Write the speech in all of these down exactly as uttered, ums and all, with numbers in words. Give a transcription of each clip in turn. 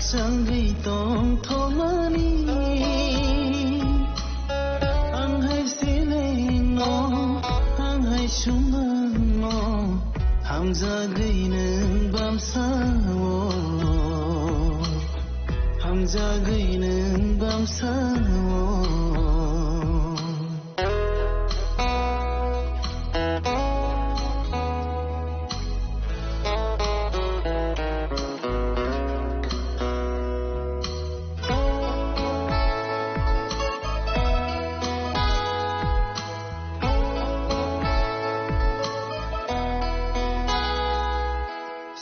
Changwi tong thomani, ang hai selengno, ang hai sumangno, hamjagwi nwng bamsao, hamjagwi nwng bamsao.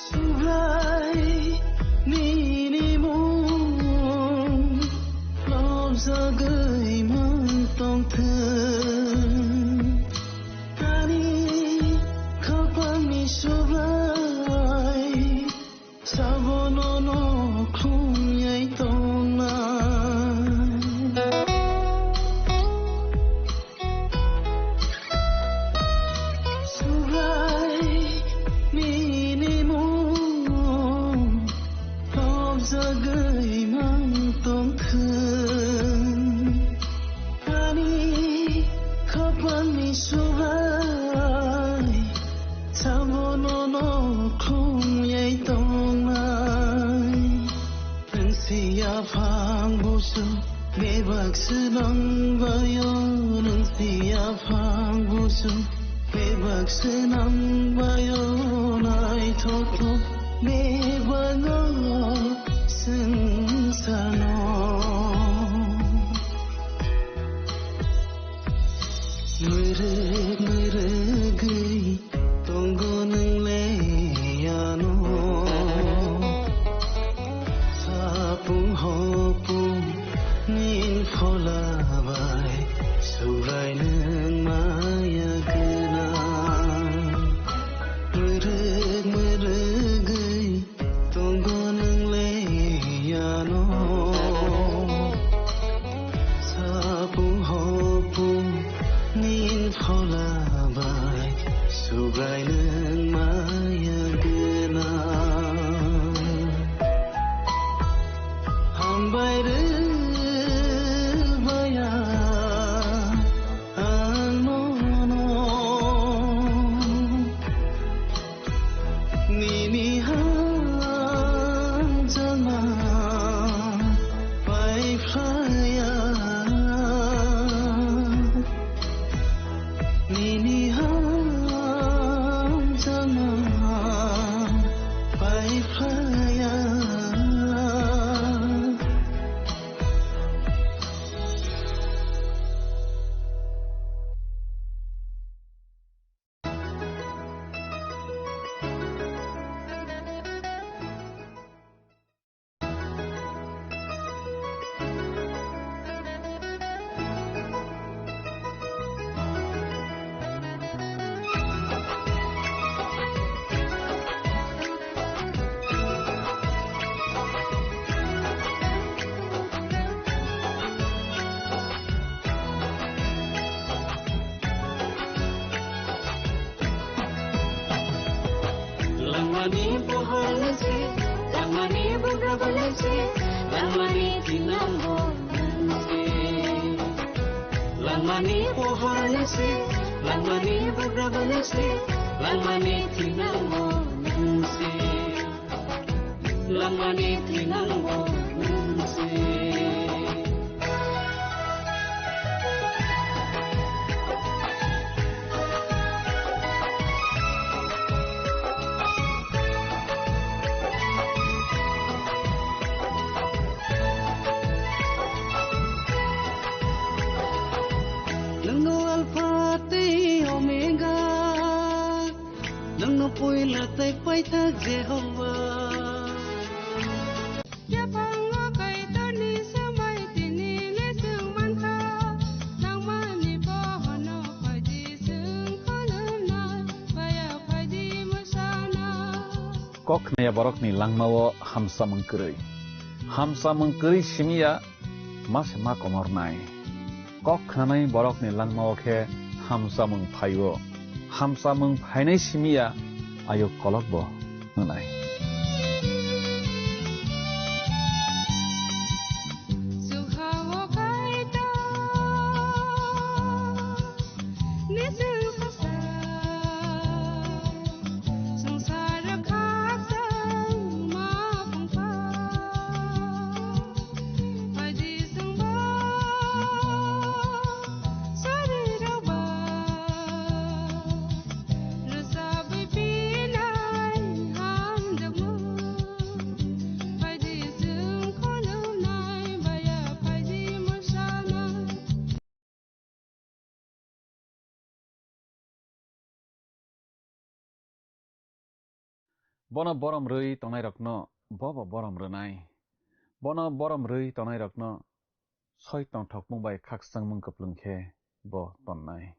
Subrai nini mung lobjagwi mantong thung. Ani khapangni Subrai sabono no khumyai tongna. Subrai nini mung lobjagwi mantong thung. Ani khapangni Subrai sabono no khumyai tongnai. Nwng si yaphang busu bebak swnang bayo, nwng si yaphang busu bebak swnang bayo, naithok thok bebak o swngcharno. Mwrwk mwrwgwi tongo nwng le ano. Sapung hopung nin phola bai Subrai nwng maya gwnang. Mwrwk mwrwgwi tongo nwng le ano. Sapung hopung nin phola bai Subrai nwng maya gwnang. Hambai rwbaya ang nono. Nini hamjakma pai phlaiya. Nini hamjakma pai phlaiya. Langmani pohor nisi, langmani bugra nisi, langmani thinango nisi. Langmani pohor nisi, langmani bugra nisi, langmani thinango nisi. Langmani thinango nisi. Nwngno Alpha tei Omega, nwngno puila tei paithak Jehovah. Yaphango Kaitorni swmai tini le chwng mankha, nangmani bohono phaidi chwng khulumnai, paya phaidi mwsana. Kok khnaya borokni langmao hamsamung kwrwi. Hamsamung kwrwi simiya ma se ma komornai. Kok khnanai borokni langmao khe hamsamung phaio. Hamsamung phainai simiya ayuk kolokbo wngnai. Nising sasa, sangsar khakchang ma phungkha. Phaidi sengbo, sari rokba, rwchapwi pinai hamjakma. Phaidi chwng khulumnai baya, phaidi mwsanai. Bono borom rwi tongnairokno bobo borom rwnai. Bono borom rwi tongnairokno soi tongthokmung bai khakchangmung kwplwng khe bo tonnai.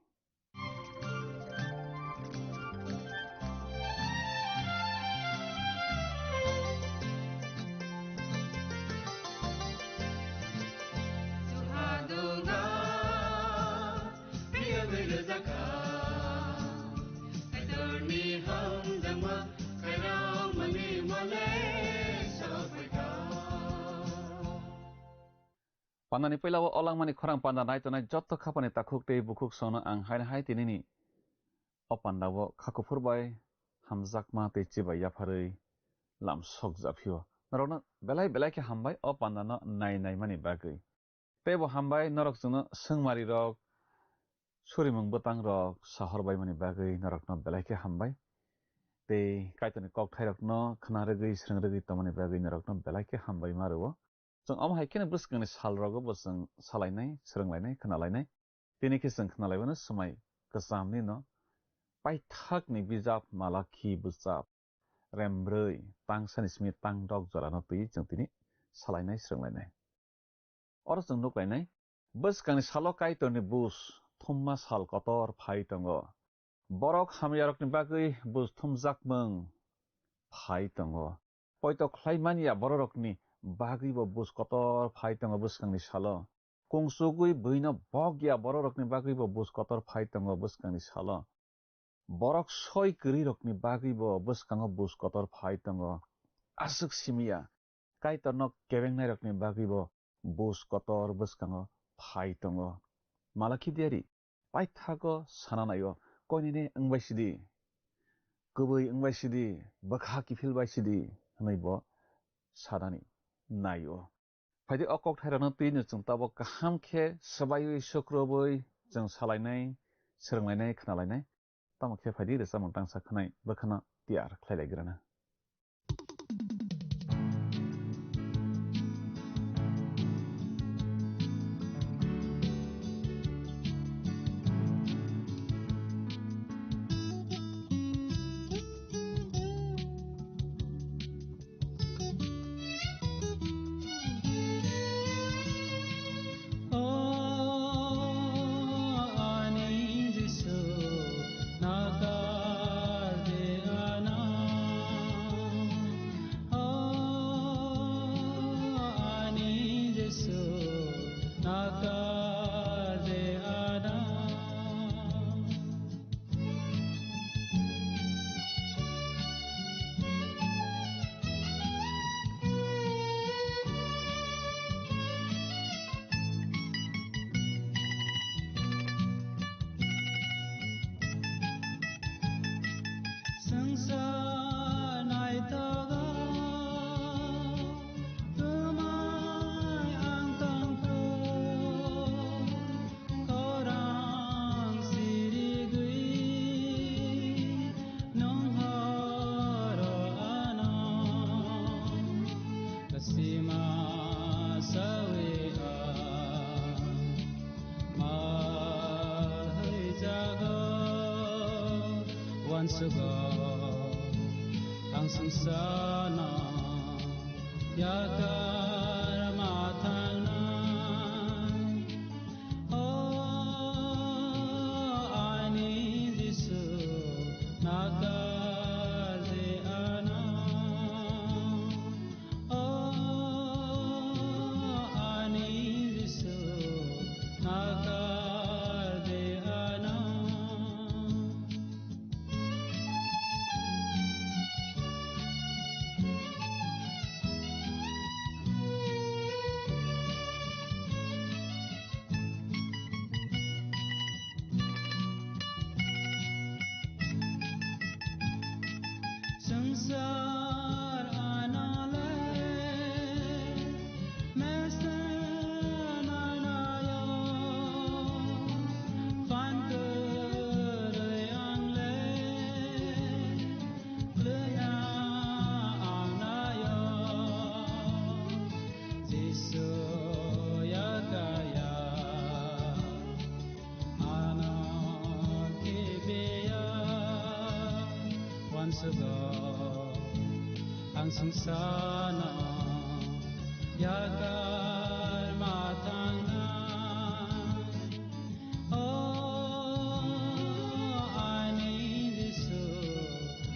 Pandani puila o langmani khorang panda nai tongnai jotto khapani takhuk tei bukhuk songno ang haino hai tinini o panda o kha kuphur bai hamjakma tei chibai yapharwi lam sokjak phio. Norokno belai belai khe hambai o pandano nai naimani bagwi. Tei bo hambai norok chwngno swngmari rok, surimung bwtang rok sahor baimani bagwi norokno belai khe hambai. Tei Kaitorni kokthairokno khna rwgwi, srwng rwgwi tongmani bagwi norokno belai khe hambai ma rwo. Chwng omo hai kheno bwskangni salrogo bo chwng salainai, srwnglainai, khnalainai. Tini khe chwng khnalaibano swmai kwchamnino paithakni bijap Malakhi bwchap rembrwi tangsani simi tangdok jorano twi chwng tini salainai, srwnglainai. Oro chwng nuklainai, bwskangni salo Kaitorni bus thumma sal kotor phai tongo. Borok hamyarokni bagwi bus thumjakmung phai tongo. Poito khlai manya bororokni bagwibo bus kotor phai tongo bwskangni salo. Kungsugwi buino bok ya bororokni bagwibo bus kotor phai tongo bwskangni salo. Borok soi kwrwirokni bagwibo bwskango bus kotor phai tongo. Aswk simi ya, Kaitorno kebengnairokni bagwibo bus kotor bwskango phai tongo. Malakhi diari paithago sana nai-o, "Koinene wngbai sidi, kwbwi wngbai sidi, bwkha kiphil bai sidi," hwnwi bo sanani nai-o. Phaidi o kokthairokno twi no chwng tabuk kaham khe swbaiwi, sukrubwi chwng salainai, swrwnglainai, khnalainai. Tamo khe phaidi rwchapmung tangsa khwnai bwkhano tiyar khlai lai grana. Swngsa naithogo, twmai ang tongkhu. Khorang sirigwi nwng horo ano, kasima sawi ang ma haijago, wansugo ang swngsa no yakar ma thangnai. O ani Jisu, nakar je ano. O ani Jisu, nakar je ano. Ang sungsano yakar matangna. O ani Jisu,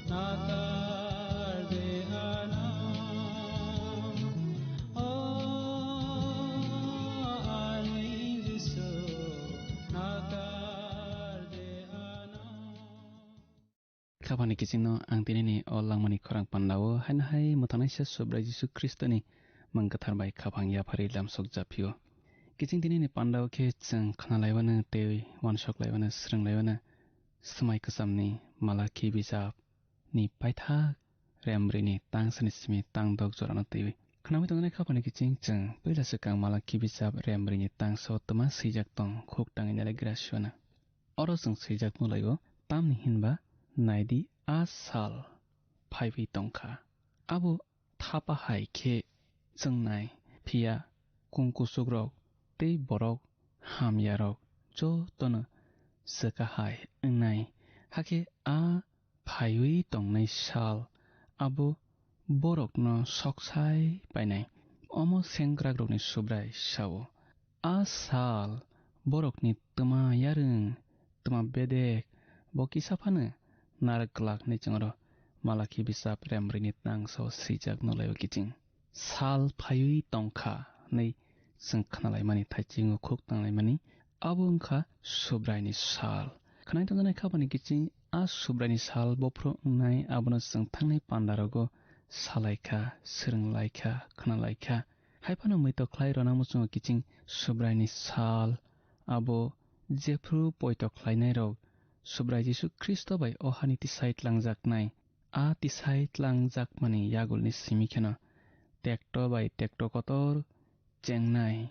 nakar de ano. O ani Jisu, nakar de ano. Khabani kichingno ang tinini o langmani khorang pandao haino hai mwthangnaisa Subrai Jisu Khristoni mung kwthar bai khaphang yapharwi lamsok japhio. Kiching tinini pandao khe chwng khnalaiwano tei uansok laiwano swrwng laiwano swmai kwchamni Malakhi bijapni paithak remrwini tangsani simi tangdok jorano twiwi. Khnawi tongnai khaphani kiching chwng puila swkang Malakhi bijap remrwini tangso twma swijak tong khuk tangwi nalai grasiwano. Oro chwng swijak nulaio, tamni hinba naidi a sal phaiwi tongkha. Abo thapa hai khe chwngnai, phiya kung kuchukrok tei borok hamyarok jotono swkahai wngnai. Hakhe a phaiwi tongnai sal abo borokno soksai painai. Omo sengkrakrokni Subrai sao. A sal borokni twma yarwng, twma bedek, bo kisa phano narwk glak hinwi chwng oro Malakhi bijap remrwini tangso swijak nulaio kiching. Sal phaiwi tongkha hinwi chwng khnalaimani, thaichingno khuk tanglaimani, abo wngkha Subraini sal. Khwnai tongjaknai khabani kiching a Subraini sal bophru wngnai, abono chwng thangnai pandarogo salaikha, swrwnglaikha, khnalaikha. Hai phano muitok khlai rwna muchungo kiching Subraini sal, abo jephru poito khlainairok Subrai Jisu Khristo bai o hani tisai tlangjaknai. A tisai tlangjakmani yagulni simi kheno tekto bai tekto kotor chengnai,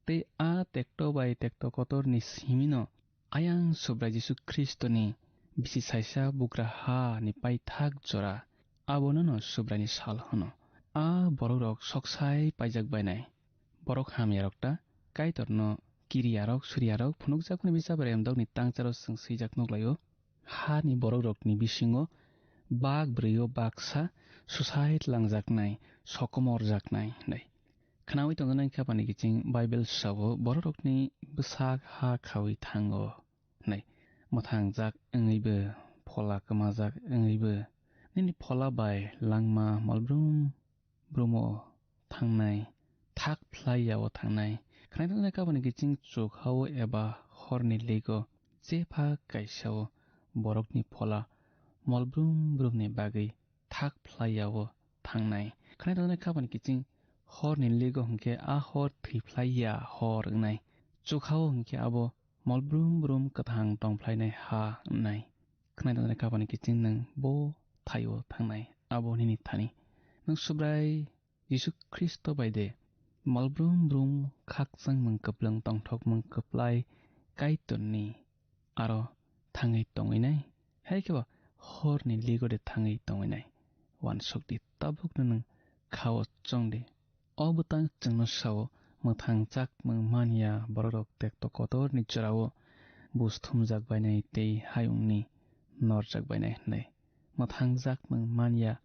tei a tekto bai tekto kotorni simino ayang Subrai Jisu Khristoni bisi saisa bugra ha ni paithak jora, abono no Subraini sal hwno. A borokrok soksai paijak bainai. Borok hamyarok ta Kaitorno kiriyarok, suriyarok phunukjakmani bijap remdokni tangcharo chwng swijak nuklaio. Hani borokrokni bisingo bak brwi-o baksa suicide langjaknai, sokomorjaknai hinwi. Khnaui tongjaknai khe bani kiching Bible sao, borokrokni bwsak ha khaui thango hinwi. Mwthangjak wngwibo, phola kwmajak wngwibo, nini phola bai langma molbrum brumo thangnai, thak phlai yao thangnai. Khwnai tongjaknai kabani kiching chuk hao eba horni ligo, jepha kaisao borokni phola molbrum brumni bagwi thak phlai yao thangnai. Khwnai tongjaknai kabani kiching horni ligo hwnkhe a hor thwi phlai ya hor wngnai. Chuk hao hwnkhe abo molbrum brum kwthang tongphlainai ha wngnai. Khwnai tongjaknai kabani kiching nwng bo thaio thangnai, abo nini thani. Nwng Subrai Jisu Khristo bai de malbrum brum khakchangmung kwplwng tongthokmung kwplai Kaitorni aro thangwi tongwinai, hai khe ba horni ligo de thangwi tongwinai. Wansuk di, tabukno nwng khao chong di. O bwtang chwngno sao, mwthang chakmung man ya borokrok tekto kotorni jorao bus thumjak bainai tei hayungni norjak bainai hwnwi. Mwthang chakmung man ya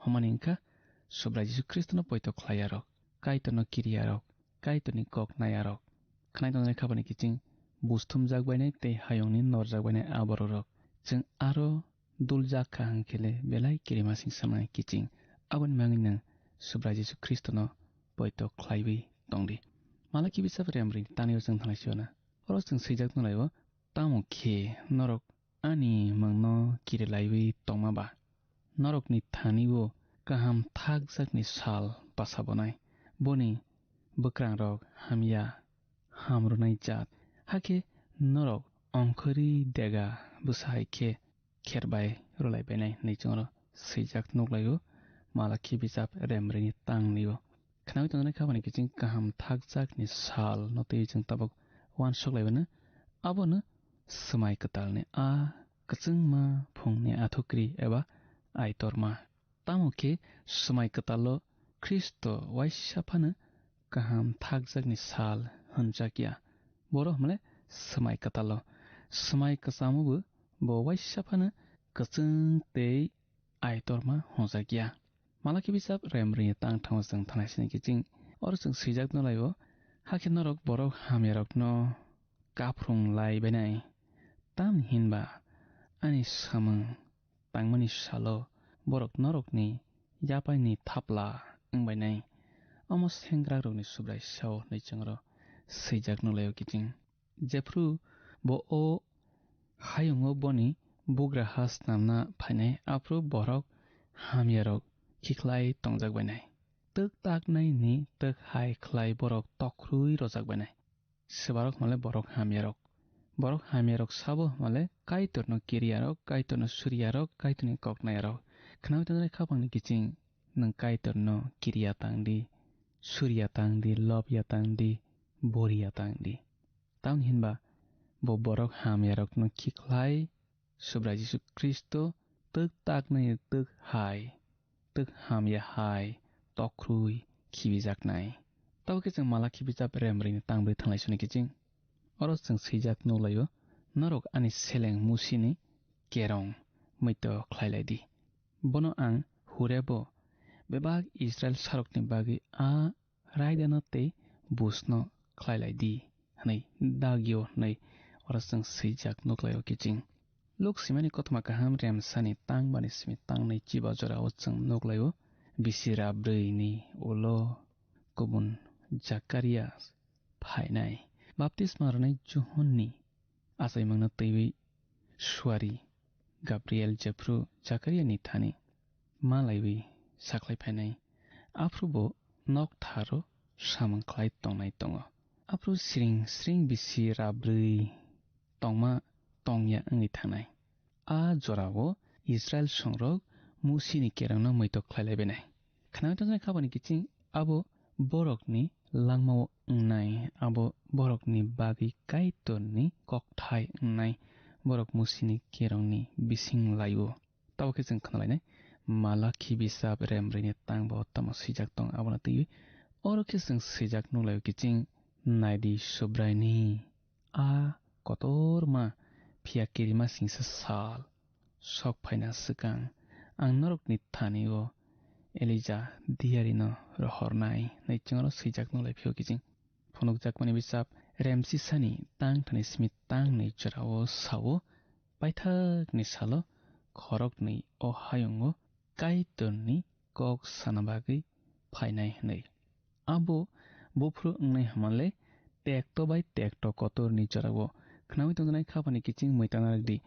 hwnmani wngkha Subrai Jisu Khristono poito khlai yarok, Kaitorno kiri yarok, Kaitorni kok nai yarok. Khwnai tongjaknai khabani kiching bus thumjak bainai tei hayungni norjak bainai a borokrok. Chwng aro duljak kha hwnkhe le belai kirimasing samani kiching. Aboni mangwi nwng Subrai Jisu Khristono poito khlaiwi tong di. Malaki bisap remri tanio chwng thanglai siwana. Oro chwng swijak nulaibo, tamo khe norok ani mungno kirilaiwi tongma ba? Norokni thani-o kaham thakjakni sal basa bonai. Boni bwkrangrok hamya, ham rwnai jat. Hakhe norok ongkhorwi dega bwsai khe kher bai rwlai bainai hwnwi chwngno swijak nuklaio Malaki bijap remrwini tangnio. Khnaui tongnai khabani kiching kaham thakjakni sal no twi chwng tabuk uansuk lai baino. Abono swmai kwtalni a kwchwngma phungni athukri eba aitorma. Tamo khe swmai kwtalo Khristo waisa phano kaham thakjakni sal hwnjak ya. Boro hwnmale swmai kwtalo. Swmai kwchamo bo, bo waisa phano kwchwng tei aitorma hwnjakya. Malaki bisap rem ringni tang thango chwng thanai sini kiching. Oro chwng swijak no laio, hakhe norok borok hamyarokno kaphrung lai bainai. Tamni hinba ani samung tangmani salo borok norokni yapaini thapla wngbainai. Omo sengkrakrokni Subrai sao hwnwi chwngno swijak no laio kiching. Jephru bo o hayungo boni bugra ha snamna phainai, aphuru borok hamyarok khiklai tongjak bainai. Twk taknaini twk hai khlai borok tokrui rojak bainai. Swbarok hwnle borok hamyarok. Borok hamyarok sabo hwnle Kaitorno kiriyarok, Kaitorno suriyarok, Kaitorni koknayarok. Khnaui tongnai khapangni kiching, nwng Kaitorno kiriya tang di, suriya tang di, lobya tang di, boriya tang di. Tamni hinba bo borok hamyarokno khikhlai Subrai Jisu Khristo twk taknai twk hai, twk hamya hai tokrui khibijaknai. Tabo khe chwng Malaki bijap rem ringni tang brwi thanglai soni kiching. Oro chwng swijak nukhlaio, norok ani seleng Musini kerong muitok khlailai di. Bono ang Horebo bebak Israil sarokni bagwi a raidano tei busno khlailai di, hwnwi dagio hwnwi oro chwng swijak nuklaio kiching. Luk simani kothoma kaham remsani tang bani simi tang nwi chiba jorao chwng nuklaio, bisi ra brwi ni ulo kubun Jakaria phainai. Baptisma rwnai Johonni achaimungno twiwi suari Gabriel jephru Jakariani thani malaiwi saklai phainai, aphuru bo nok tharo samung khlai tongnai tongo. Aphuru siring siring bisi ra brwi tongma tongya wngwi thangnai. A jorao Israil songrok Musini kerongno muitok khlai lai bainai. Khnaui tongjaknai khabani kiching abo borokni langmao wngnai, abo borokni bagwi Kaitorni kokthai wngnai, borok Musini kerongni bising lai-o. Tabo khe chwng khna lainai, Malakhi bisap remrwini tangbo tamo swijak tong abono twiwi. Oro khe chwng swijak nuk lai-o kiching, naidi Subraini a kotorma phiya kirima singsa sal sok phaina swkang ang norokni thani-o Elija diyarino rohornai, hwnwi chwngno swijak nuk lai phio kiching. Phunukjakmani bisap remsisani tang thani simi tang nwi chwra-o sa-o, paithakni salo khoroknwi o hayungo Kaitorni kok sana bagwi phainai hwnwi. Abo buphuru wngnai hwnmale tekto bai tekto kotorni jorao khnaui tongjaknai khabani kiching mwitana rwdi.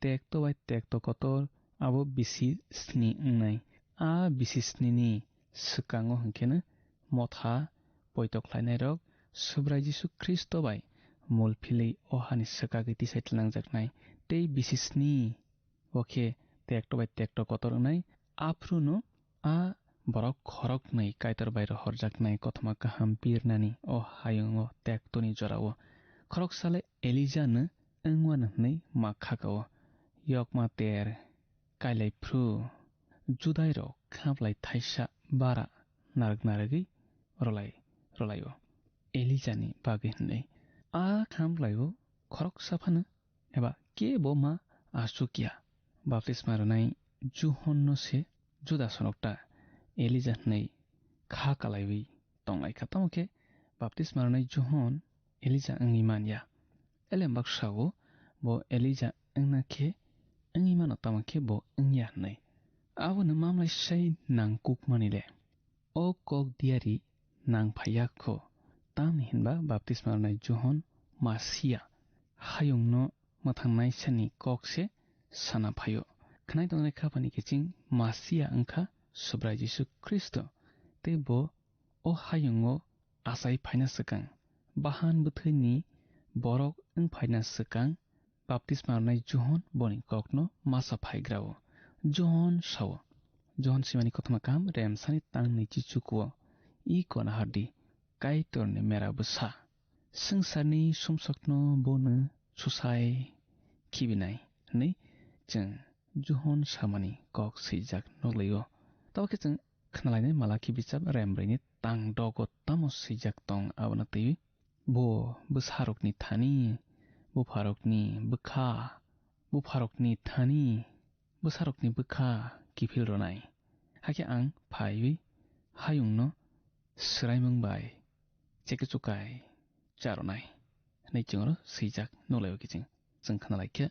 Tekto bai tekto kotor abo bisi sni wngnai. A bisi snini swkango hwnkheno motha poito khlainairok Subrai Jisu Khristo bai mul philwi o hani swkagwi tisai tlangjaknai tei bisi sni o khe tekto bai tekto kotor wngnai. Aphuru no a borok khoroknwi Kaitor bai rohorjaknai kothoma kaham birnani o hayungo tektoni jorao khoroksa le Elija no wngmano hwnwi ma khaka-o. Yokma ter kailai phru Judairok khaplai thaisa bara narwk narwgwi rwlai rwlai-o Elijani bagwi hwnwi. A khaplai-o khoroksa phano eba kebo ma achukya. Baptisma rwnai Johonno se Juda sorokta Elija hwnwi kha kalaiwi tonglaikha. Tamo khe baptisma rwnai Johon Elija wngwi man ya. Elembak sao bo Elija wngna khe wngwi mano, tamo khe bo wngya hwnwi. Abono mamlai sai nangkukmani le. O kok diyari nang phaiya kho, tamni hinba baptisma rwnai Johon Masia hayungno mwthangnaisani kok se sana phaio. Khwnai tongnai khaphani kiching Masia wngkha Subrai Jisu Khristo, tei bo o hayungo achai phaina swkang, bahan bwthwini borok wng phaina swkang, baptisma rwnai Johon boni kokno masa phaigra-o. Johon sao, Johon simani kothoma kaham remsani tang nwichi chukuo, i kona hardi, Kaitorni mera bwsa. Swngcharni sumsokno bono susai khibinai hwnwi chwng Johon samani kok swijak nuklaio. Tabo khe chwng khnalainai Malakhi bichap rembrwini tang dogo tamo swijak tong abono twiwi. Bo bwsarokni thani, bupharokni bwkha, bupharokni thani, bwsarokni bwkha kiphil rwnai. Hakhe ang phaiwi hayungno swraimung bai chekchukai cha rwnai, hwnwi chwngno swijak nuklaio kiching. Chwng khna lai khe,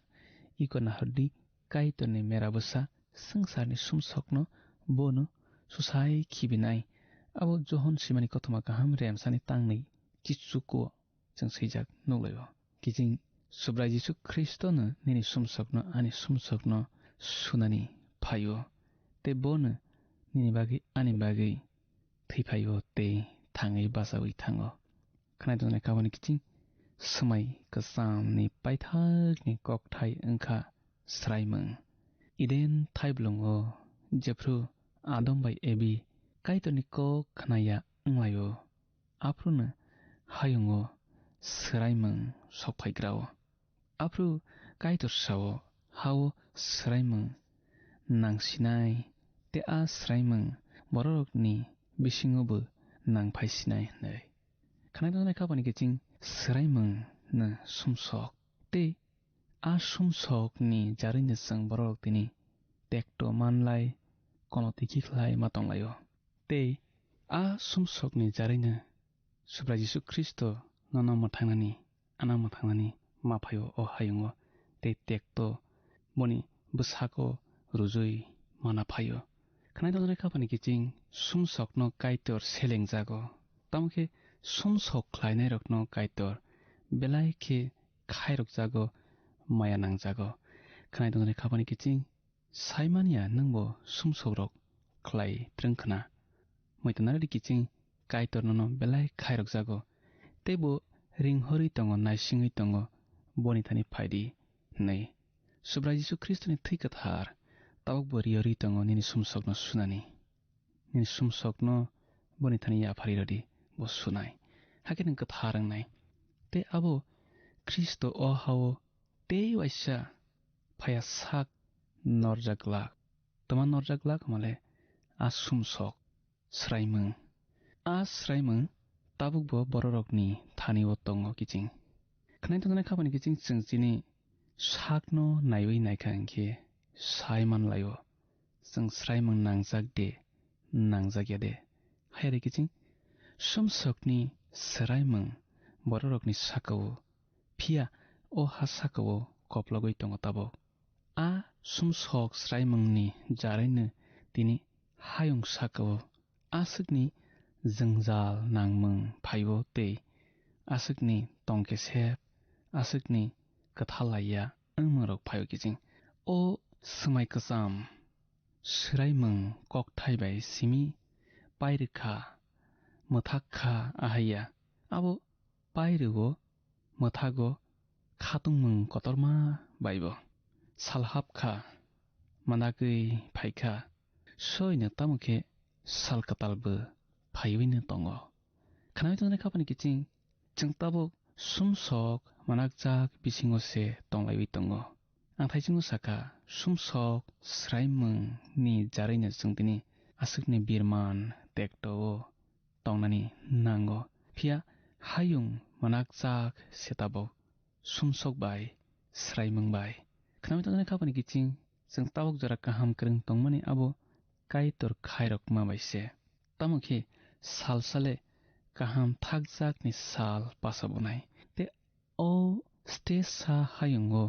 iko nahardi, Kaitorni mera bwsa swngcharni sumsokno bono susai khibinai. Abo Johon swimani kothoma kaham remsani tangnwi chichuko chwng swijak nuklaio. Kiching Subrai Jisu Khristono nini sumsokno ani sumsokno sunani phaio, tei bono nini bagwi ani bagwi thwi phaio tei thangwi bachaui thango. Khwnai tongjaknai kha boni kiching swmai kwchamni paithakni kokthai wngkha swraimung. Eden thaiblwngo jephru Adam bai Evi Kaitorni kok khnaya wnglaio, aphruno hayungo swraimung sokphaigrao. Aphru Kaitor sao, hao swraimung nangsinai, tei a swraimung bororokni bisingobo nangphaisinai hwnwi. Khwnai tongjaknai kha boni kiching swraimung no sumsok. Tei a sumsokni jarwino chwng bororok tini tekto manlai, kono tiki khlai ma tonglaio. Tei a sumsokni jarwino Subrai Jisu Khristo nono mwthangnani, ano mwthangnani ma phaio o hayungo, tei tekto boni bwsako rwjui mana phaio. Khwnai tongjaknai kha boni kiching sumsokno Kaitor selengjago, tamo khe sumsok khlainairokno Kaitor belai khe khairokjago, maya nangjago. Khwnai tongjaknai kha boni kiching Saimanya nwngbo sumsokrok khlai twrwng khna. Muitanari kiching Kaitor nono belai khairokjago, tei bo ringhorwi tongo, naisingwi tongo, boni thani phaidi, hwnwi. Subrai Jisu Khristoni thwi kwthar tabukbo riyorwi tongo nini sumsokno sunani. Nini sumsokno boni thani yapharwi rwdi, bo sunai. Hakhe nwng kwthar wngnai. Tei abo Khristo o hao tei waisa phaiya sak norjak glak. Toma norjak glak hwnmale a sumsok swraimung. A swraimung tabukbo bororokni thani-o tongo kiching. Khwnai tongjaknai kha boni kiching chwng chini sakno naiwi naikha hinkhe sai manlaio. Chwng swraimung nangjak de, nangjak ya de. Hayari kiching sumsokni swraimung bororokni saka-o, phiya o ha saka-o koplogwi tongo tabuk. A sumsok swraimungni jaraino tini hayung saka-o aswkni jwngjal nangmung phai-o tei aswkni tongkesep, aswkni kwthal laiya wngmungrok phai-o kiching. O swmai kwcham swraimung kokthai bai simi pairwkha, mwthak kha ahaiya. Abo pairwo mwthago khatungmung kotorma baibo. Sal hapkha, managwi phaikha, soino tamo khe sal kwtalbo phaiwino tongo. Khnawi tongjaknai kha boni kiching, chwng tabuk sumsok manakjak bisingo se tonglaiwi tongo. Ang thaichungo sakha, sumsok swraimungni jaraino chwng tini aswkni birman tekto-o tongnani nango. Phiya hayung manakjak se tabuk sumsok bai, swraimung bai. Khnawi tongjaknai kha boni kiching, chwng tabuk jora kaham kwrwng tongmani abo Kaitor khairokma bai se. Tamo khe sal sale kaham thakjakni sal pasa bonai. Tei o stage sa hayungo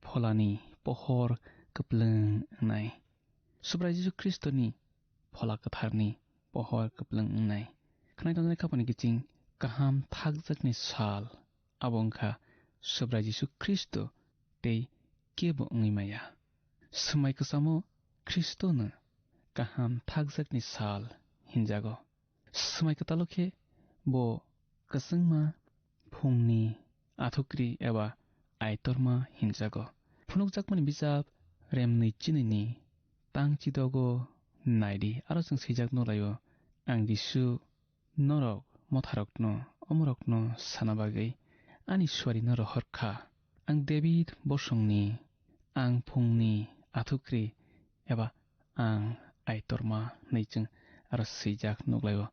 pholani pohor kwplwng wngnai. Subrai Jisu Khristoni phola kwtharni pohor kwplwng wngnai. Khwnai tongjaknai kha boni kiching kaham thakjakni sal, abo wngkha Subrai Jisu Khristo tei kebo wngwi maya. Swmai kwchamo Khristono kaham thakjakni sal hinjago. Swmai kwtalo khe bo kwchwngma phungni athukri eba aitorma hinjago. Phunukjakmani bijap remnwi chinini tang chidogo naidi, aro chwng swijak nulaio, "Ang Jisu, norok motharokno omorokno sana bagwi ani suarino rohor kha. Ang David bosongni, ang phungni athukri eba ang aitorma," hwnwi chwng aro swijak nukhlaio.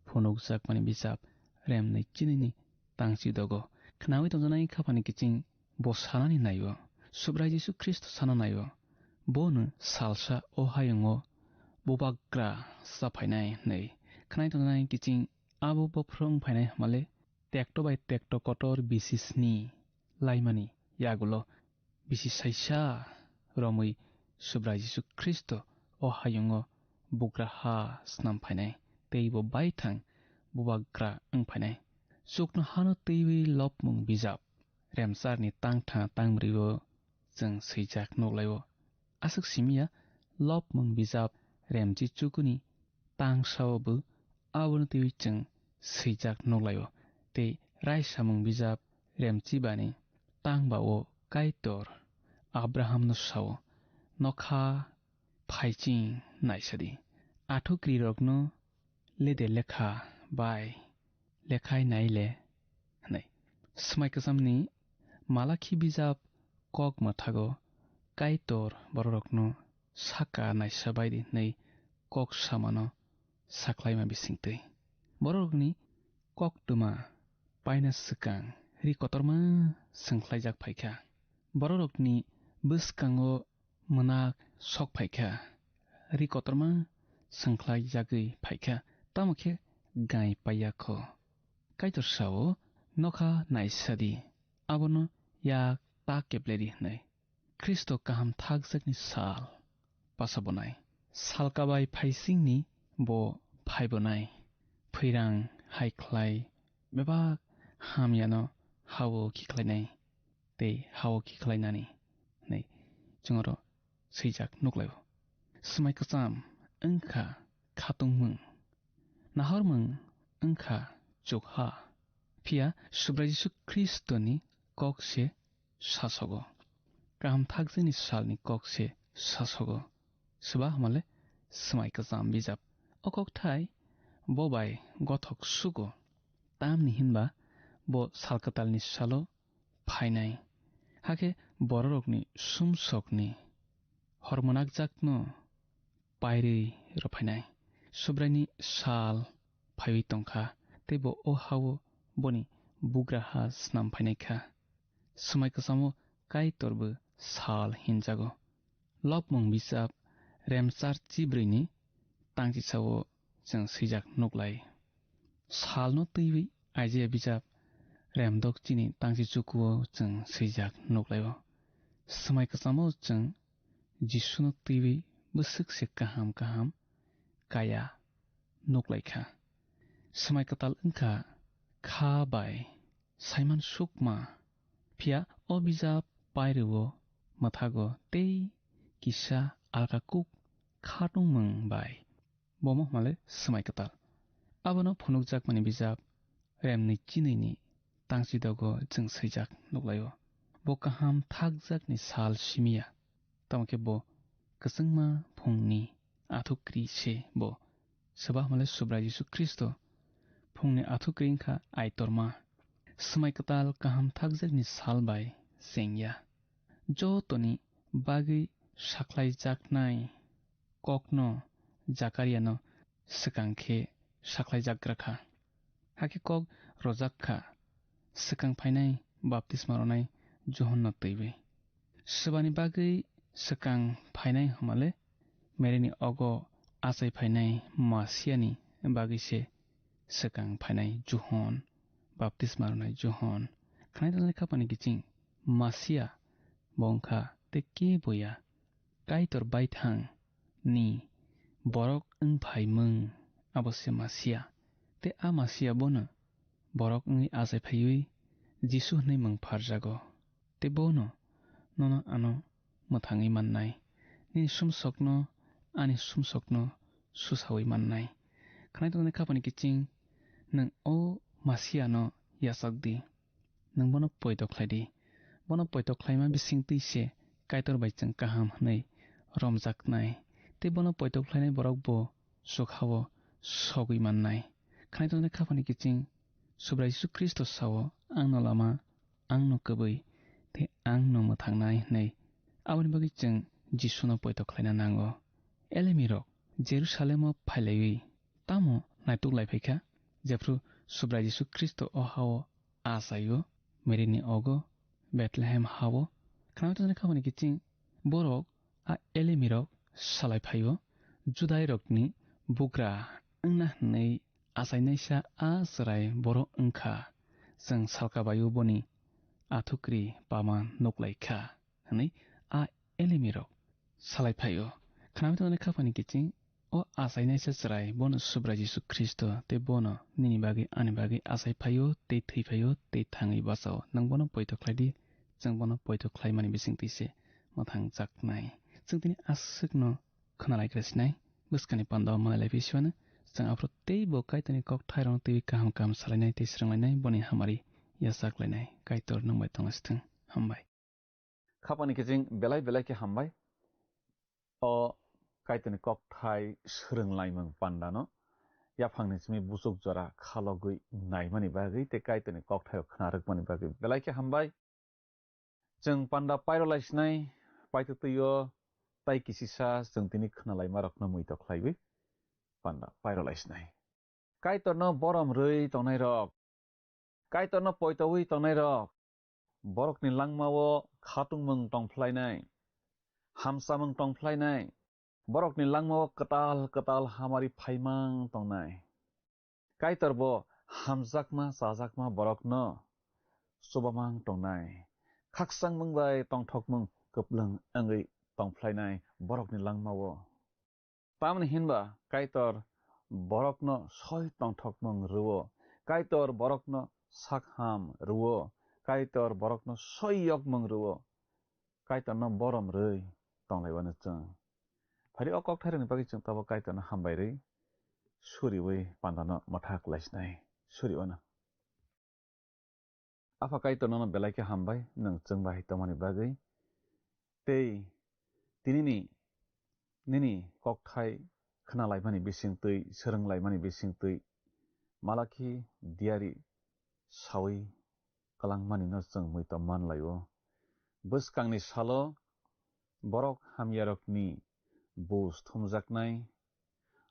Phunukjakmani bijap remnwi chinini tang chidogo. Khnawi tongjaknai kha boni kiching bo sanani naio. Subrai Jisu Khristo sana naio. Bono salsa o hayungo bubagra sa phainai hwnwi khnai tongnai kiching abo bophro wng phainai hwnmale tekto bai tekto kotor bisi sni laimani yagulo bisi saisa romwi Subrai Jisu Khristo o hayungo bugra ha snam phainai tei bo baithang bubagra wng phainai. Chukno hano twiwi lopmung bijap remsarni tangtha tangmribo chwng swijak nuklaio. Aswk simiya lopmung bijap remchi chukuni tangsao bo abono twiwi chwng swijak nuklaio. Tei raisamung bijap remchi bani tangbao Kaitor Abrahamno sao, "Nokha phaiching naisadi. Athukrirokno lede lekha bai lekhai nai le," hwnwi. Swmai kwchamni Malakhi bijap kok mwthago Kaitor bororokno saka naisa baidi hwnwi kok samano saklaima bisingtwi. Bororokni koktwma paina swkang ri kotorma swngkhlaijak phaikha. Bororokni bwskango mwnak sok phaikha, ri kotorma swngkhlaijagwi phaikha, tamo khe gai paiya kho. Kaitor sao, "Nokha naisadi, abono yak ta kepledi," hwnwi. Khristo kaham thakjakni sal pasabonai. Sal kabai phaisingni bo phaibonai. Phwirang hai khlai bebak hamyano hao khikhlainai tei hao khikhlainani hwnwi chwngno swijak nuklaio. Swmai kwcham wngkha khatungmung, nahormung wngkha chukha. Phiya Subrai Jisu Khristoni kok se sasogo. Kaham thakjakni salni kok se sasogo. Swba hamale swmai kwcham bijap. O kokthai bo bai gothok sugo. Tamni hinba bo sal kwtalni salo phainai. Hakhe bororokni sumsokni hormonakjakno pairwi rwphainai. Subraini sal phaiwi tongkha, tei bo o hao boni bugra ha snam phainai kha. Swmai kwchamo Kaitorbo sal hinjago. Lopmung bijap remchar chibrwini tangchisao chwng swijak nuklai. Salno twiwi Isaiah bijap remdok chini tangchi chukuo chwng swijak nuklaio. Swmai kwchamo chwng Jisuno twiwi bwswk se kaham kaham kaya nuklaikha. Swmai kwtal wngkha kha bai saiman sukma. Phiya o bijap pairwo mwthago tei kisa alka kuk khatungmung bai. Bomo hwnmale swmai kwtal. Abono phunukjakmani bijap remni chinini tangchidogo chwng swijak nuklaio. Bo kaham thakjakni sal simiya. Tamo khe bo kwchwngma phungni athukri se bo. Swba hwnmale Subrai Jisu Khristo phungni athukri wngkha aitorma. Swmai kwtal kaham thakjakni sal bai chengya. Jotoni bagwi sakhlaijaknai kokno Jakariano swkang khe sakhlaijakgra kha. Hakhe kok rojak kha, swkang phainai baptisma ronai Johonno twiwi. Swbani bagwi swkang phainai hwnmale Maryni ogo achai phainai Masiani bagwi se swkang phainai Johon, baptisma ronai Johon. Khnai tongnai khapani kiching Masia bo wngkha tei kebo ya. Kaitor baithang ni borok wng phaimung abo se Masia. Tei a Masia bono borok wngwi achai phaiwi Jisu hwnwi mung pharjago. Tei bono nono ano mwthangwi mannai, nini sumsokno ani sumsokno susawi mannai. Khnai tongnai khapani kiching nwng o Masiano yachak di. Nwng bono poito khlai di. Bono poito khlaima bising twi se Kaitor bai chwng kaham hwnwi romjaknai. Tei bono poito khlainai borok bo chukha-o sogwi mannai. Khnai tongnai khapani kiching Subrai Jisu Khristo sao, "Angno lama, angno kwbwi, tei angno mwthangnai," hwnwi. Aboni bagwi chwng Jisuno poito khlaina nango. Elemirok Jerusalemo phailaiwi tamo naituk lai phaikha, jephru Subrai Jisu Khristo o hao achaio, Maryni ogo, Bethlehem hao. Khnai tongnai khapani kiching borok A Elimirok salai phaio, Judairokni bugra wngna hwnwi achainaisa a chwrai boro wngkha. Chwng salkabaio boni athukri pama nuklaikha, hwnwi a Elimirok salai phaio. Khnamwi tongni khapani kiching, o achainaisa chwrai bono Subrai Jisu Khristo tei bono nini bagwi ani bagwi achai phaio tei thwi phaio tei thangwi bachao. Nwng bono poito khlai di, chwng bono poito khlaimani bisingtwi se mwthang chaknai. Chwng tini aswkno khwnalaigra sinai, bwskangni pandao manlailaiphai siwano chwng aphuru teibo Kaitorni kokthairokno twiwi kaham kaham salainai tei swrwnglainai, boni hamari yachaklainai. Kaitor nwng bai tongna sithwng. Hambai. Khapani kiching belai belai khe hambai. O Kaitorni kokthai swrwnglaimung pandano yaphangni simi buchuk jora khalogwi naimani bagwi tei Kaitorni kokthaio khna rwkmani bagwi belai khe hambai. Chwng panda pairolai sinai, paitwtwio tai kisisa chwng tini khnalaimarokno muito khlaiwi panda pairolai sinai. Kaitorno borom rwi tongnairok, Kaitorno poitoui tongnairok, borokni langmao khatungmung tongphlainai, hamsamung tongphlainai, borokni langmao kwtal kwtal hamari phaimang tongnai. Kaitor bo hamjakma chajakma borokno chubamang tongnai, khakchangmung bai tongthokmung kwplwng wngwi tongphlainai borokni langmao. Tamni hinba Kaitor borokno soi tongthokmung rwo, Kaitor borokno sakham rwo, Kaitor borokno soi yokmung rwo, Kaitorno borom rwi tonglaiwano chwng. Phari o kokthairokni bagwi chwng tabuk Kaitorno hambai rwi suriui pandano mwthak laisinai. Suriwano. Apha Kaitor nono belai khe hambai, nwng chwng bai tongmani bagwi. Tei tinini nini kokthai khnalaimani bisingtwi, swrwnglaimani bisingtwi Malakhi diari saui kwlangmani no chwng muito manlaio. Bwskangni salo borok hamyarokni bus thumjaknai,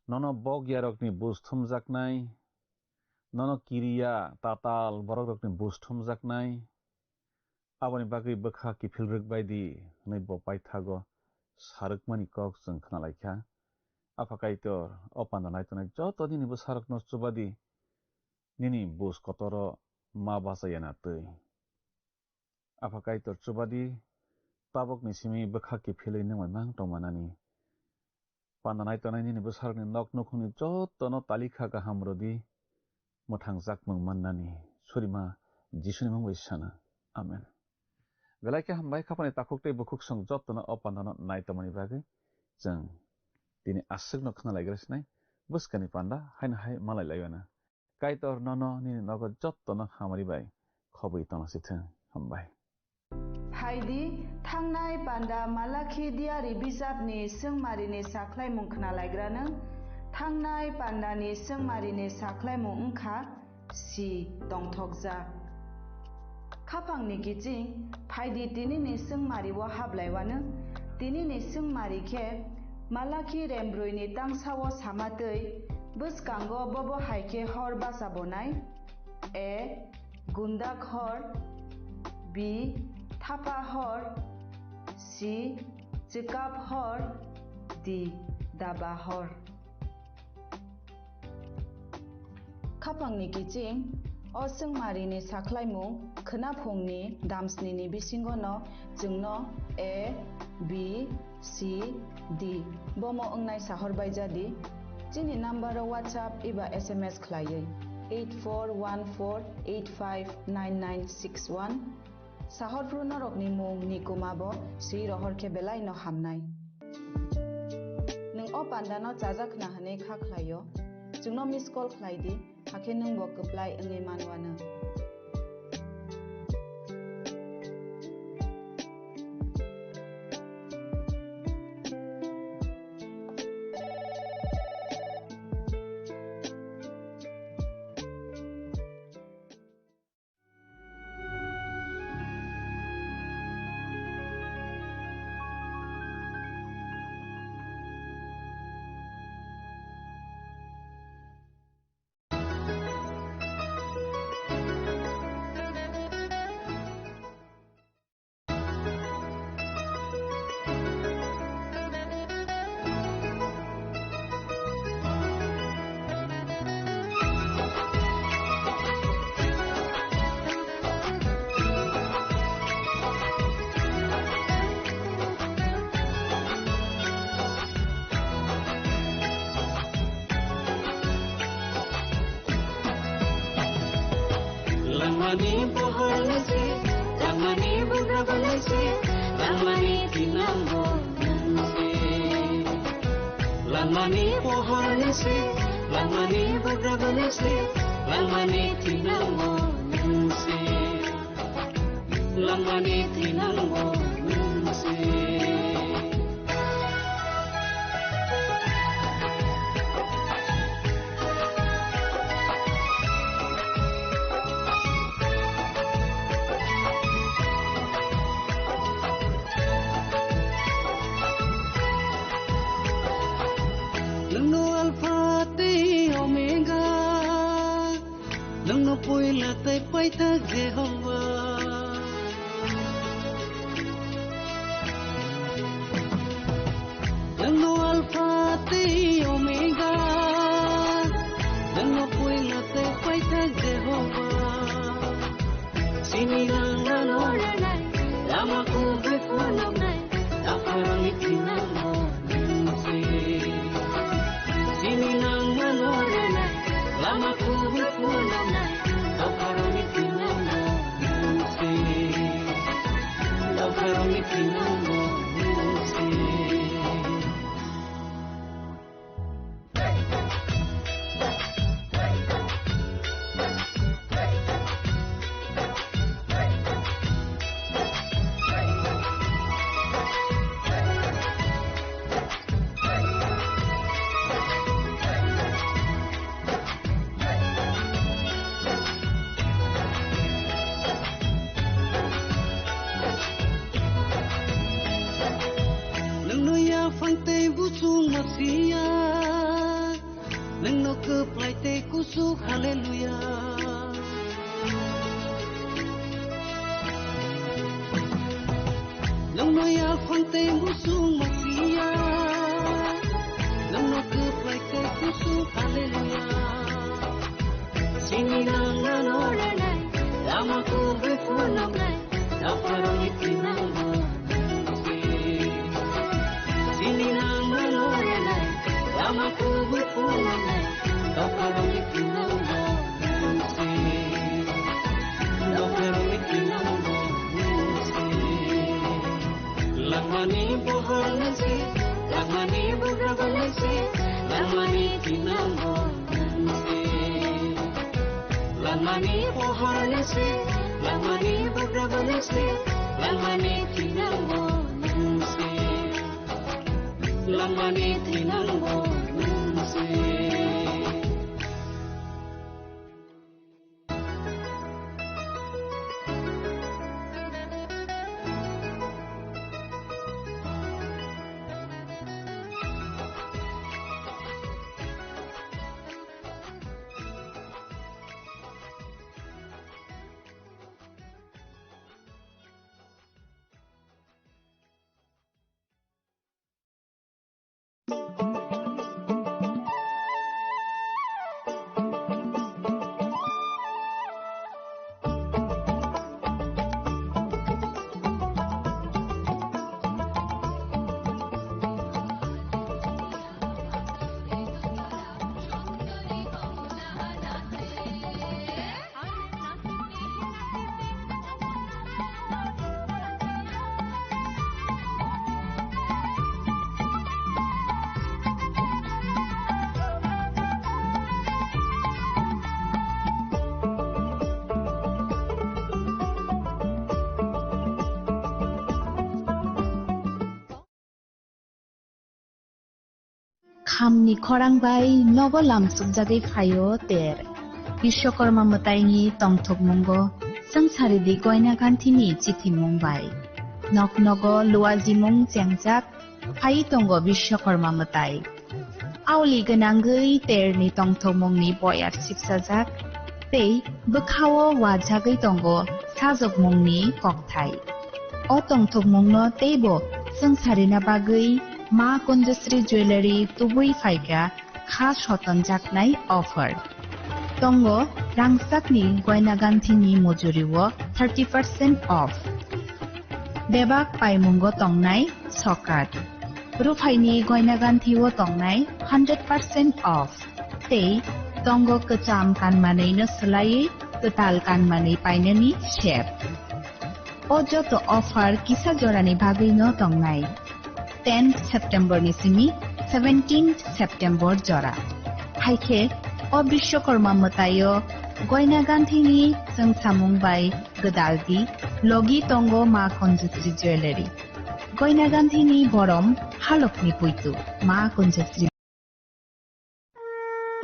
nono bokyarokni bus thumjaknai, nono kiriya tatal borokrokni bus thumjaknai, aboni bagwi bwkha kiphil rwk bai di, hwnwi bo paithago sa rwkmani kok chwng khna lai kha. Apha Kaitor, o panda nai tongnai joto nini bwsarokno chuba di, nini bus kotoro ma bachaya na twi. Apha Kaitor chuba di, tabukni simi bwkha kiphilwi nwng bai mang tongmanani. Panda nai tongnai nini bwsarokni nok nukhungni jotono talikha kaham rwdi, mwthangjakmung mannani. Surima Jisuni mung bai sana. Amen. Belai khe hambai, khapani takhuk tei bukhuk song jotono o pandano nai tongmani bagwi chwng tini aswkno khna laigra sinai, bwskani panda haino hai malai laiwana. Kaitor nono nini nogo jotono hamari bai khobwi tongna sithwng. Hambai. Phaidi, thangnai panda Malakhi diari bijapni swngmarini sakhlaimung khna laigrano. Thangnai pandani swngmarini sakhlaimung wngkha si tongthokjak. Khaphangni kiching, phaidi tinini swngmario hablaiwano. Tinini swngmari khe Malakhi rembroini tangsao sama twi, bwskango bobo hai khe hor bachabo nai. A. Gundak hor. B. Thapa hor. C. Chwkap hor. D. Daba hor. Khaphangni kiching, o swngmarini sakhlaimung khwnaphungni damsnini bisingono chwngno A, B, C, D bomo wngnai sahor bai jadi. Chini number o WhatsApp eba S M S khlaiwi eight four one four eight five nine nine six one. Sahor phru norokni mung ni kuma bo swi rohor khe belai no hamnai. Nwng o panda no chajak khna hwnwi kha khlaio, chwngno miss call khlai di, hakhe nwng bo kwplai wngwi manwano. Langmani pohor ni se, langmani bugra bo ni se, langmani thinang bo nwng se. Langmani pohor ni se, langmani bugra bo ni se, langmani thinang bo nwng se. Langmani thinang bo nwng se. Nwngno Alpha tei Omega, nwngno puila tei paithak Jehovah. Nwngno Alpha tei Omega, nwngno puila tei paithak Jehovah. Sini nang nano rwnai, lama kubui phunuknai, dopharokni thinang bo nwng se. Sini nang nano rwnai, lama kubui phunuknai, dopharokni thinang bo nwng se. Dopharokni thinang bo nwng se. Nwngno yaphang tei buchung masiya, nwngno kwplai tei kuchuk, haleluya. Nwngno yaphang tei buchung masiya, nwngno kwplai tei kuchuk, haleluya. Sini nang nano rwnai, lama kubui phunuknai, dopharokni thinang bo nwng se. Sini nang nano rwnai, lama kubui phunuknai, dopharokni thinang bo nwng se. Dopharokni thinang bo nwng se. Langmani pohor nwng se, langmani bugra bo nwng se, langmani thinang bo nwng se. Langmani pohor nwng se, langmani bugra bo nwng se, langmani thinang bo nwng se. Langmani thinang bo nwng se. Khamni khorang bai nogo lamsukjagwi phaio ter. Bishwakarma mwtaini tongthokmungo swngcharidi goina ganthini chithimung bai. Nok nogo luajimung chengjak phai tongo Bishwakarma mwtai. Auli gwnangwi terni tongthokmungni boyar sipsajak tei bwkhao wajagwi tongo sajokmungni kokthai. O tongthokmungno teibo swngcharina bagwi Ma Kundasri Jewellery tubui phaikha kha sotonjaknai offer. Tongo rangchakni goina ganthini mujuriwo thirty percent off. Bebak paimungo tongnai sokat. Ruphaini goina ganthio tongnai hundred percent off. Tei Tongo kwcham kanmanwi no swlaiwi kwtal kanmanwi painani sep. O joto offer kisa jorani bagwi no tongnai. Tenth September ni simi seventeenth September jora. Hai khe o Bishwakarma mwtaio Goina Ganthi ni chwngsamung bai gwdal di logi tongo Ma Kanjasri Jewellery. Goina Ganthi ni borom halok ni puitu Ma Kanjasri.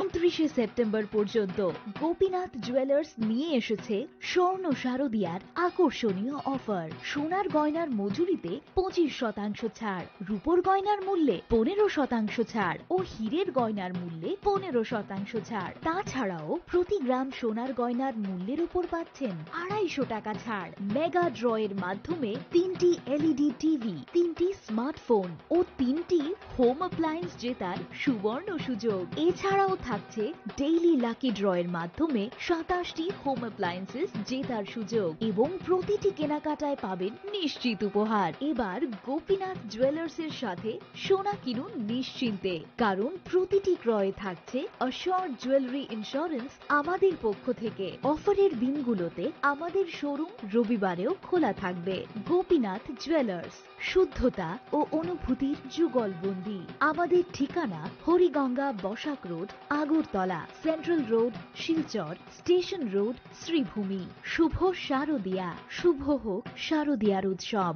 ঊনত্রিশে সেপ্টেম্বর পর্যন্ত গোপীনাথ জুয়েলার্স নিয়ে এসেছে স্বর্ণ শারদিয়ার আকর্ষণীয় অফার। সোনার গয়নার মজুরিতে পঁচিশ শতাংশ ছাড়, রূপোর গয়নার মূল্যে পনেরো শতাংশ ছাড় ও হীরের গয়নার মূল্যে পনেরো শতাংশ ছাড়। তাছাড়াও প্রতি গ্রাম সোনার গয়নার মূল্যের উপর পাচ্ছেন আড়াইশো টাকা ছাড়। মেগা ড্রয়ের মাধ্যমে তিনটি এলইডি টিভি, তিনটি স্মার্টফোন ও তিনটি হোম অ্যাপ্লায়েন্স জেতার সুবর্ণ সুযোগ। এছাড়াও থাকছে ডেইলি লাকি ড্রয়ের মাধ্যমে সাতাশটি হোম অ্যাপ্লায়েন্সেস জেতার সুযোগ এবং প্রতিটি কেনাকাটায় পাবেন নিশ্চিত উপহার। এবার গোপীনাথ জুয়েলার্সের সাথে সোনা কিনুন নিশ্চিন্তে, কারণ প্রতিটি ক্রয়ে থাকছে অ্যাসিওরড জুয়েলারি ইন্স্যুরেন্স আমাদের পক্ষ থেকে। অফারের দিনগুলোতে আমাদের শোরুম রবিবারেও খোলা থাকবে। গোপীনাথ জুয়েলার্স, শুদ্ধতা ও অনুভূতির যুগলবন্দি। আমাদের ঠিকানা Hariganga Basak road, Agartala, central road, Silchar, station road, Sribhumi. শুভ শারদিয়া, শুভ হোক শারদিয়ার উৎসব।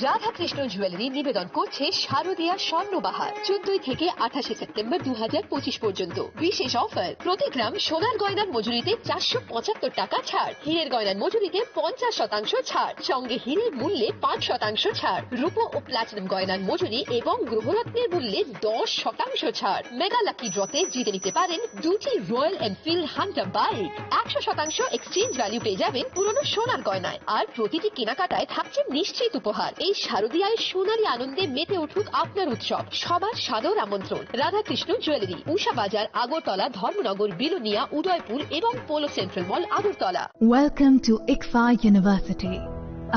রাধাকৃষ্ণ জুয়েলারি নিবেদন করছে শারদিয়া স্বর্ণবাহার, চোদ্দই থেকে আঠাশে সেপ্টেম্বর দু হাজার পঁচিশ পর্যন্ত। বিশেষ অফার, প্রতি গ্রাম সোনার গয়নার মজুরিতে চারশো পঁচাত্তর টাকা ছাড়, হীরের গয়নার মজুরিতে পঞ্চাশ শতাংশ ছাড়, সঙ্গে হীরের মূল্যে পাঁচ শতাংশ ছাড়, রূপো ও প্লাটিনাম গয়নার মজুরি এবং গ্রহরত্নের মূল্যে দশ শতাংশ ছাড়। মেগা লাকি ড্রতে জিতে নিতে পারেন দুটি রয়্যাল এনফিল্ড হান্টার বাইক, একশো শতাংশ এক্সচেঞ্জ ভ্যালু পেয়ে যাবেন পুরনো সোনার গয়নায়। আর প্রতিটি কেনাকাটায় থাকছে নিশ্চিত উপহার। এই শারদিয়ায় সোনালী আনন্দে মেতে উঠুক আপনার উৎসব। সবার সাদর আমন্ত্রণ। রাধাকৃষ্ণ জুয়েলারি, উষা বাজার, আগরতলা, ধর্মনগর, বিলোনিয়া, উদয়পুর এবং polo central mall, Agartala. Welcome to ICFAI University,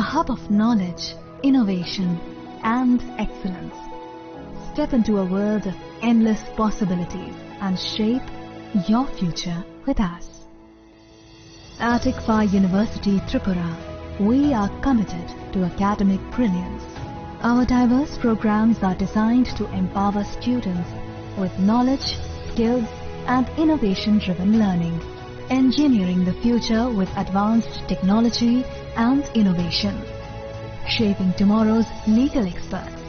a hub of knowledge, innovation, and excellence. Step into a world of endless possibilities and shape your future with us. At ICFAI University Tripura, we are committed to academic brilliance. Our diverse programs are designed to empower students with knowledge, skills, and innovation driven learning, engineering the future with advanced technology and innovation, shaping tomorrow's legal experts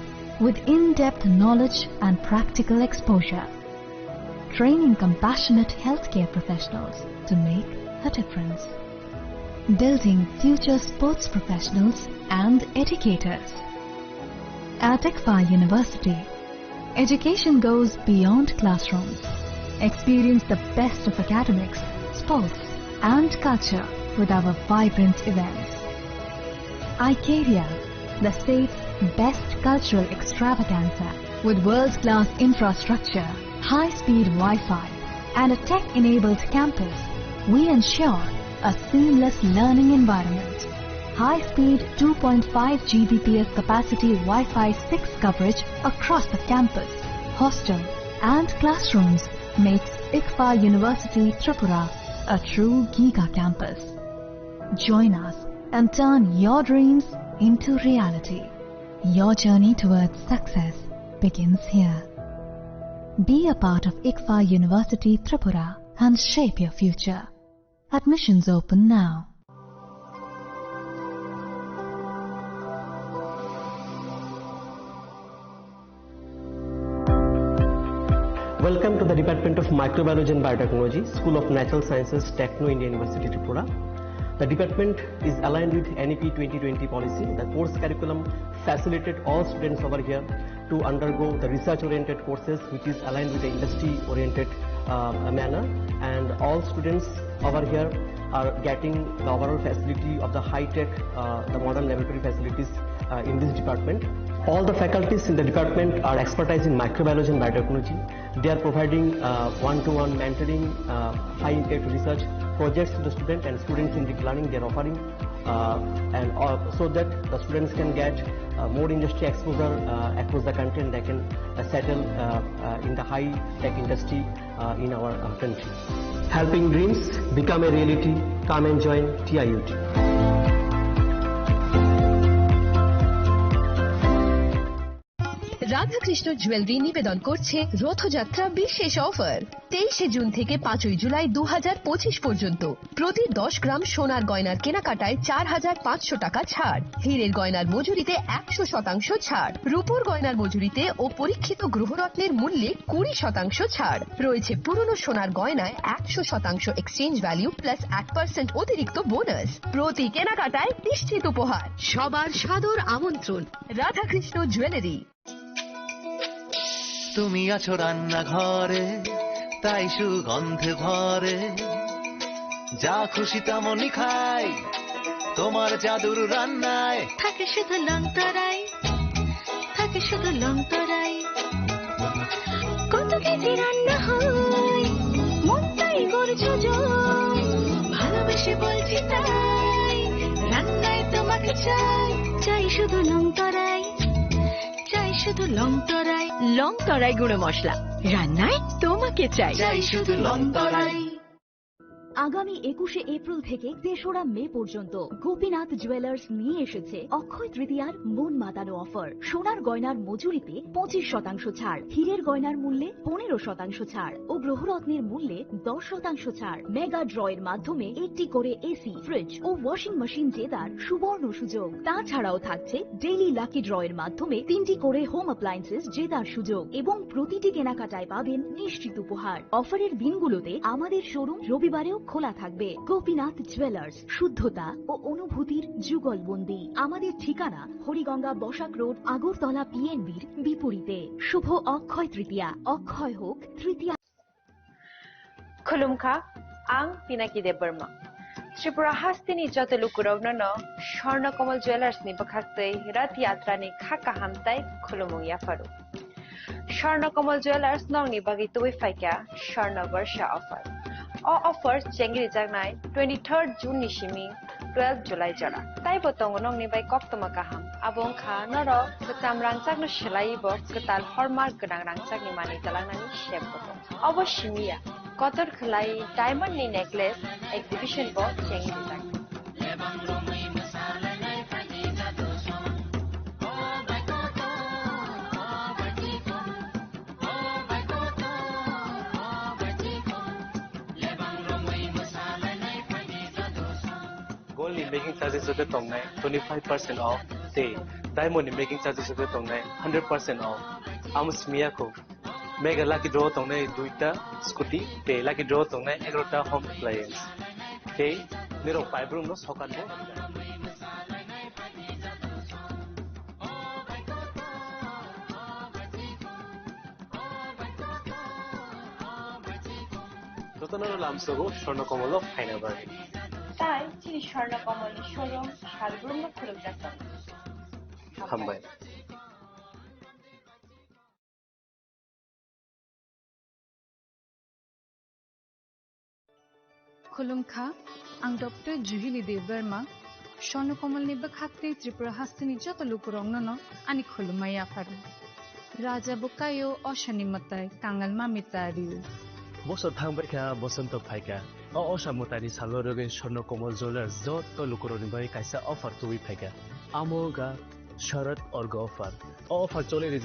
with in depth knowledge and practical exposure, training compassionate healthcare professionals to make a difference, building future sports professionals and educators. At ICFAI University, education goes beyond classrooms. Experience the best of academics, sports, and culture with our vibrant events. Icaria, the state's best cultural extravaganza. With world-class infrastructure, high-speed Wi-Fi, and a tech-enabled campus, we ensure a seamless learning environment. High-speed two point five G B P S capacity Wi-Fi six coverage across the campus, hostel, and classrooms makes ICFAI University Tripura a true giga campus. Join us and turn your dreams into reality. Your journey towards success begins here. Be a part of ICFAI University Tripura and shape your future. Admissions open now. Welcome to the Department of Microbiology and Biotechnology, School of Natural Sciences, Techno India University, Tripura. The department is aligned with N E P twenty twenty policy. The course curriculum facilitated all students over here to undergo the research-oriented courses, which is aligned with the industry-oriented uh, manner. And all students over here are getting the overall facility of the high-tech, uh, the modern laboratory facilities uh, in this department. All the faculties in the department are expertise in microbiology and biotechnology. They are providing uh, one-to-one mentoring, uh, high-impact research projects to the student, and students in deep learning, they are offering uh, and all, so that the students can get uh, more industry exposure uh, across the country, and they can uh, settle uh, uh, in the high tech industry uh, in our uh, country. Helping dreams become a reality. Come and join T I U T. Radhakrishna jewellery নিবেদন করছে রথযাত্রা বিশেষ অফার। তেইশে জুন থেকে পাঁচই জুলাই দু হাজার পঁচিশ পর্যন্ত প্রতি দশ গ্রাম সোনার গয়নার কেনাকাটায় চার হাজার পাঁচশো টাকা ছাড়, হীরের গয়নার মজুরিতে একশো শতাংশ ছাড়, রূপোর গয়নার মজুরিতে ও পরীক্ষিত গ্রহরত্নের মূল্যে কুড়ি শতাংশ ছাড় রয়েছে। পুরনো সোনার গয়নায় একশো শতাংশ এক্সচেঞ্জ ভ্যালু প্লাস এক পার্সেন্ট অতিরিক্ত বোনাস। প্রতি কেনাকাটায় নিশ্চিত উপহার। সবার সাদর আমন্ত্রণ রাধাকৃষ্ণ জুয়েলারি। তুমি আছো রান্নাঘরে, তাই সুগন্ধে ভরে। যা খুশি তেমনই খাই, তোমার জাদুর রান্নায়। থাকে শুধু লংতরাই, থাকে শুধু লংতরাই। কত কেজি রান্না হয়, মনটাই করছো জয়। ভালোবেসে বলছি তাই, রান্নায় তোমাকে চাই, চাই শুধু লংতরাই। চাই শুধু লং তরাই, লং তরাই গুঁড়ো মশলা। রান্নায় তোমাকে চাই। চাই শুধু লং তরাই। আগামী একুশে এপ্রিল থেকে তেসরা মে পর্যন্ত গোপীনাথ জুয়েলার্স নিয়ে এসেছে অক্ষয় তৃতীয়ার মন মাতানো অফার। সোনার গয়নার মজুরিতে পঁচিশ শতাংশ ছাড়, হীরের গয়নার মূল্যে পনেরো শতাংশ ছাড় ও গ্রহরত্নের মূল্যে দশ শতাংশ ছাড়। মেগা ড্র এর মাধ্যমে একটি করে এসি, ফ্রিজ ও ওয়াশিং মেশিন জেতার সুবর্ণ সুযোগ। তাছাড়াও থাকছে ডেইলি লাকি ড্র এর মাধ্যমে তিনটি করে হোম অ্যাপ্লায়েন্সেস জেতার সুযোগ এবং প্রতিটি কেনাকাটায় পাবেন নিশ্চিত উপহার। অফারের দিনগুলোতে আমাদের শোরুম রবিবারেও খোলা থাকবে। গোপীনাথ জুয়েলার্স, শুদ্ধতা ও অনুভূতির যুগলবন্দি। আমাদের ঠিকানা হরিগঙ্গা বসাক রোড, আগরতলা পিএনবির বিপরীতে। শুভ অক্ষয় তৃতীয়া, অক্ষয় হোক তৃতীয়া। Khulumkha, ang Pinaki Debbarma. Tripura hasteni joto lukurokno no Swarna Kamal Jewellers ni bwkhaktwi Rath Yatra ni kha kaham tai khulumung yapharu. Swarna Kamal Jewellers nokni bagwi tubui phaikha Swarna Barsha offer. O offer chengrijaknai twenty-third June ni simi twelve July jora. Taibo tongo nokni bai koktwma kaham. Abo wngkha norok kwcham rangchakno swlaiwi bo kwtal hallmark gwnang rangchakni manwi twlangnani sep bo tongo. Obo simi ya, kotor khwlai diamond ni necklace exhibition bo chengrijak. Gold ni making charges rok tongnai twenty five percent off, tei diamond ni making charges rok tongnai hundred percent off. Amo simi ya kho. Mega lucky draw tongnai duita scooty, tei lucky draw tongnai egarota home appliance. Tei nirok paibrum no sokan bo. Jotono lamsogo Swarna Kamal o phaina bagwi. Tai chini Swarna Kamal ni showroom salbrum no khulumjak tongo. Hambai. Khulumkha, ang Doctor Juhili Debbarma, Swarna Kamal ni bwkhaktwi Tripura hasteni joto lukurokno no ani khulumma yapharu. Raja bo kaio, osani mwtai kangal mami tario. Bosor thangbaikha, bosonto phaikha. O osa mwtaini salo rwgwi Swarna Kamal Jewellers joto lukurokni bagwi kaisa offer tubui phaikha. Amo wngkha Sharad Orgo offer. O offer choli rijak